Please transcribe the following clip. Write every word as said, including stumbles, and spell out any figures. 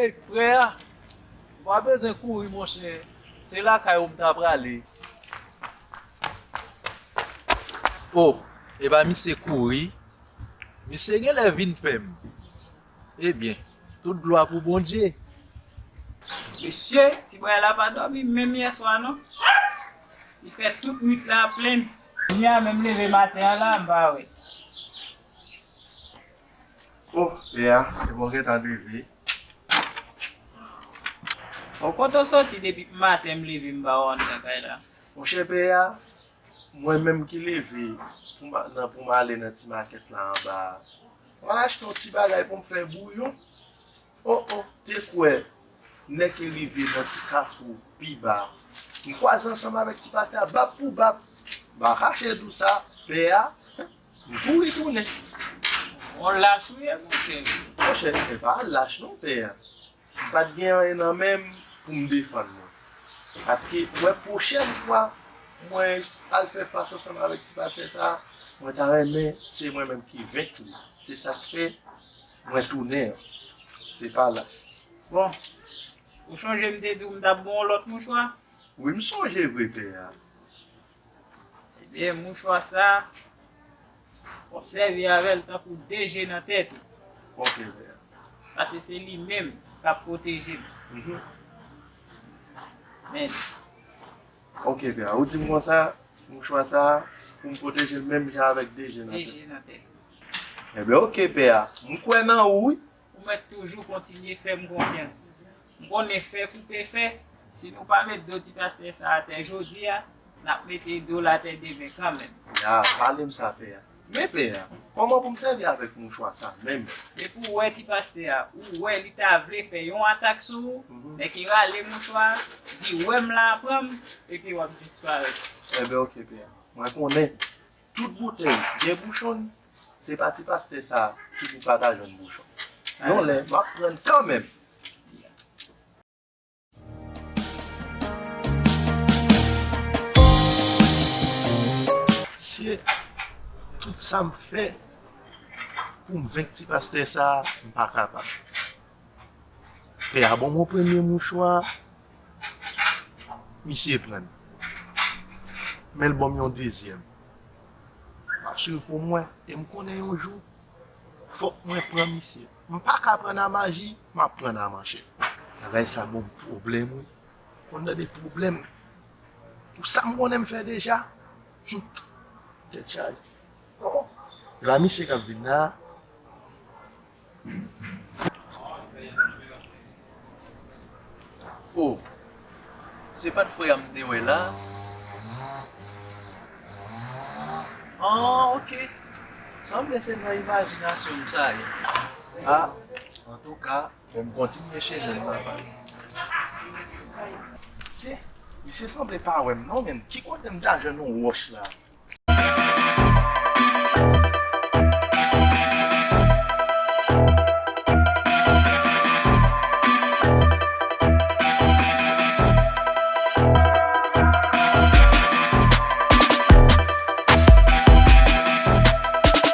Ey, frè, ou pa bezwen kouri, monchè. Se lakay ou m ta prale. O, epa misye kouri. Misye genlè vin pè m. Ebyen, tout glwa pou Bondye. Mesye, ti bway la pa dòmi menm yèswa non. Li fè tout nwit la ap plenn. Kounye a menm leve maten an la, m pa wè. O, pè a, epa w gentan leve? O, kote w soti depi maten m leve m pa wè w anndan kay la? Monchè pè a, mwen menm ki leve pou m a- nan pou m ale nan ti makèt la anba a. M al achte yon ti bagay pou m fè bouyon. O o, te kwè nèg ki rive nan ti kafou pi ba. M kwaze ansanm avèk ti pastè a bab pou bab. M pa kache di w sa, pè a, m kouri tounen. On lach ou ye, monchè. Monchè, e pa lach non, pè a. M pa t gen anyen nan men m pou m defann mwen. Paske, wè, pwochèn fwa mwen al fè fas ansanm avèk ti pastè sa a, mwen ta renmen se mwen menm ki venk li. Se sa k fè mwen tounen an. Se pa lach. Bon, ou chonje m te di w m t ap ba w yon lòt mouchwa? Wi, m sonje vre, pè a. Ebyen, mouchwa sa a, w ap sèvi avè l tankou de je nan tèt ou. Ok, pè a. Paske se li menm k ap pwoteje m. Mhm. Men. Ok, pè a. Ou di m konsa, mouchwa sa a, pou m pwoteje l menm jan avèk de je nan tèt. De je nan tèt. Ebyen, ok, pè a. M kwè nan ou, wi. Ou mèt toujou kontinye fè m konfyans. M konnen fè koupe fè, si nou pa met do ti pastè sa atè jodi a, n ap mete do l atè demen kanmenm. Ya, pale m sa, pè a. Men pè a, kòman pou m sèvi avèk mouchwa sa menm? Depi w wè ti pastè a, ou wè li ta vle fè yon atak sou ou, mhm, nèk ki rale mouchwa a, di wè m la pran m, epi w ap disparèt. Enben, ok, pè a. Mwen konnen tout boutèy gen bouchon l, se pa ti pastè sa ki pou pa ta jwenn bouchon. Yon lè, m ap pran l kanmenm. Mesye, tout sa m fè pou m venk ti pastè sa a, m pa kapab. Pè a ban m yon premye mouchwa, misye pran l. Men l ban m yon dezyèm. M ap swiv pou m wè, e m konnen yon jou, fòk mwen pran misye. M pa ka pran nan maji, m ap pran nan manchèt. Bagay sa ban m pwoblèm, wi. Konn nan de pwoblèm. Pou sa m konnen m fè deja. Hum. Tèt chaje. Oh. E pa misye k ap vin la. Oh, se pa t frè a m te wè la? Ah, ok. Sanble se nan imajinasyon m sa ye. Ah, antouka, fò m kontinye chemen m, papa. Se, misye sanble pa wè m non, men ki kote m ta jwenn yon wòch la?